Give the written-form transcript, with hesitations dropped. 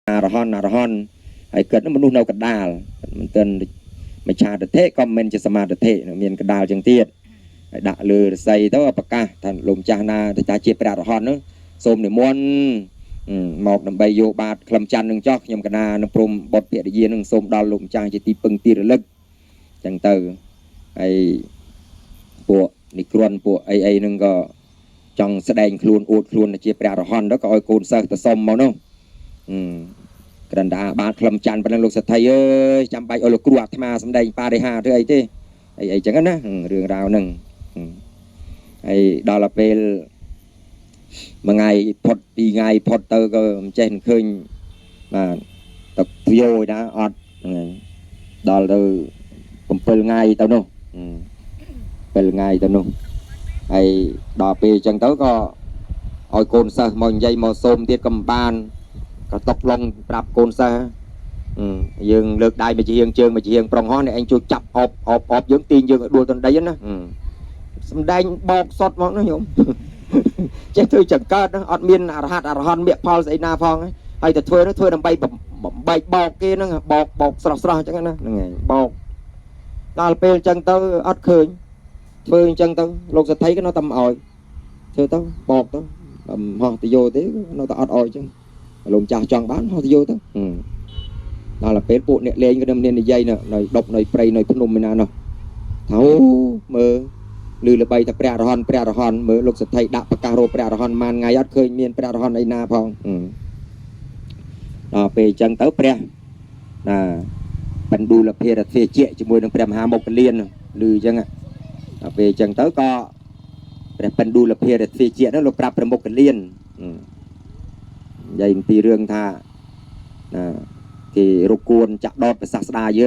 អរហន្តអរហន្តហើយគិតមនុស្សនៅកដាលមិនទាន់មច្ឆាទិដ្ឋិក៏មិនជាសមាទិដ្ឋិមានកដាលចឹងទៀតហើយដាក់លើរស័យទៅប្រកាសថាលោកម្ចាស់ណាទៅថាជាព្រះអរហន្តនោះសូមនិមន្តមកដើម្បីយកបាតខ្លឹមច័ន្ទនឹងចោះខ្ញុំកណានឹងព្រមបុត្រភរិយានឹងសូមដល់លោកម្ចាស់ជាទីពឹងទីរលឹកចឹងទៅហើយពួកនិក្រន់ពួកអីអីនឹងក៏ចង់ស្ដែងខ្លួនអួតខ្លួនជាព្រះអរហន្តទៅក៏ឲ្យកូនសិស្សទៅសុំមកនោះក្រិនតាបាតខ្លឹមច័ន្ទប៉ុណ្ណឹងលោកសទ្ធិអើយចាំបាច់ឲ្យលោកគ្រូអាត្មាសម្ដែងបរិហាឬអីទេអីអីចឹងណារឿងរ៉ាវហ្នឹងហើយដល់ពេលមួយថ្ងៃផុតពីរថ្ងៃផុតទៅក៏មិនចេះនឹងឃើញបាទទឹកយោយណាអត់ហ្នឹងដល់ទៅ7ថ្ងៃទៅនោះ7ថ្ងៃទៅនោះហើយដល់ពេលអញ្ចឹងទៅក៏ឲ្យកូនសិស្សមកនិយាយមកសូមទៀតក៏មិនបានក៏ຕົកឡុងប្រាប់កូនសិស្សយើងលើកដៃមកជាហៀងជើងមកជាហៀងប្រុងហោះអ្នកឯងជួយចាប់អបអបអបយើងទាញយើងឲ្យដួលទៅដីណាសំដែងបោកសុតមកនោះញោមចេះធ្វើចង្កើតអត់មានអរហត្តអរហន្តមគ្គផលស្អីណាផងហើយតែធ្វើនោះធ្វើដើម្បីបំបែកបោកគេហ្នឹងបោកបោកស្រស់ស្រស់អញ្ចឹងណាហ្នឹងឯងបោកដល់ពេលអញ្ចឹងទៅអត់ឃើញធ្វើអញ្ចឹងទៅលោកសទ្ធិក៏នៅតែមិនអោយធ្វើទៅបោកទៅហោះទៅយោទេនៅតែអត់អោយអញ្ចឹងលោកម្ចាស់ចង់បានហោះទៅយោទៅដល់ពេលពួកអ្នកលេងក៏មាននិយាយនៅដប់នៅព្រៃនៅភ្នំឯណានោះថាអូមើលឮល្បីថាព្រះអរហន្តព្រះអរហន្តមើលលោកសទ្ធិដាក់ប្រកាសរកព្រះអរហន្តប៉ុន្មានថ្ងៃអត់ឃើញមានព្រះអរហន្តអីណាផងដល់ពេលអញ្ចឹងទៅព្រះណាបណ្ឌូលភារទ្វាជាជាមួយនឹងព្រះមហាមុគលានឮអញ្ចឹងដល់ពេលអញ្ចឹងទៅក៏ព្រះបណ្ឌូលភារទ្វាជានោះលោកប្រាប់ព្រះមុគលាននិយាយអំពីរឿងថាណាគេរកគួនចាក់ដោតព្រះសាស្តាយើ